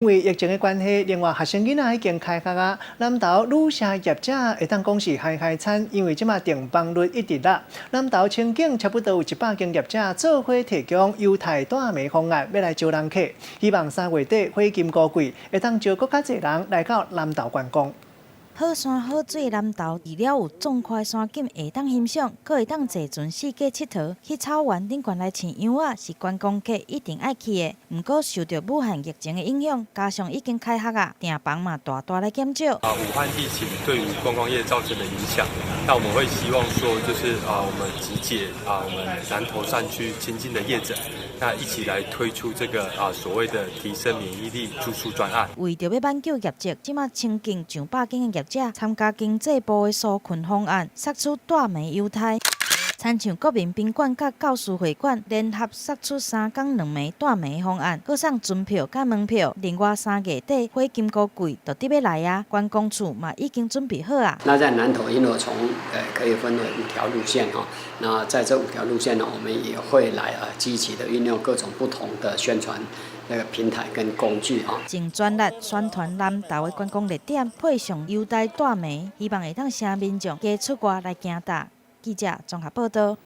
因為疫情的關係，另外學生囡仔已經開學啊。南投旅社業者會當講是害害慘，因為這馬訂房率一直落。南投清境差不多有100間業者做伙提供優待大暝方案，欲來招人客，希望3月底火金姑季會當招閣較濟人來到南投觀光。好山好水南投，除了有壯闊山景會當欣賞，閣會當坐船四界𨑨迌，去草原頂懸來飼羊仔，是觀光客一定愛去的。毋過受著武漢疫情的影響，加上已經開學啊，訂房嘛大大來減少。啊，武漢疫情對於觀光業造成的影響，那我們會希望說，就是啊，我們集結啊，我們南投山區清境的業者，那一起來推出這個啊所謂的提升免疫力住宿專案。為著欲挽救業績，這馬清境上百間的業者參加經濟部的紓困方案，釋出大暝優待。親像國民賓館佮教師會館聯合釋出3工2暝大暝方案，閣送船票佮門票。另外3月底火金姑季就佇欲來啊，觀光處嘛已經準備好啊。那在南投，因為從可以分為五條路線哈，那在這五條路線呢，我們也會來啊積極的運用各種不同的宣傳那個平台跟工具啊。盡全力宣傳南投的觀光熱點，配上優待大暝，希望會當吸引民眾加出外來行踏。記者綜合報道。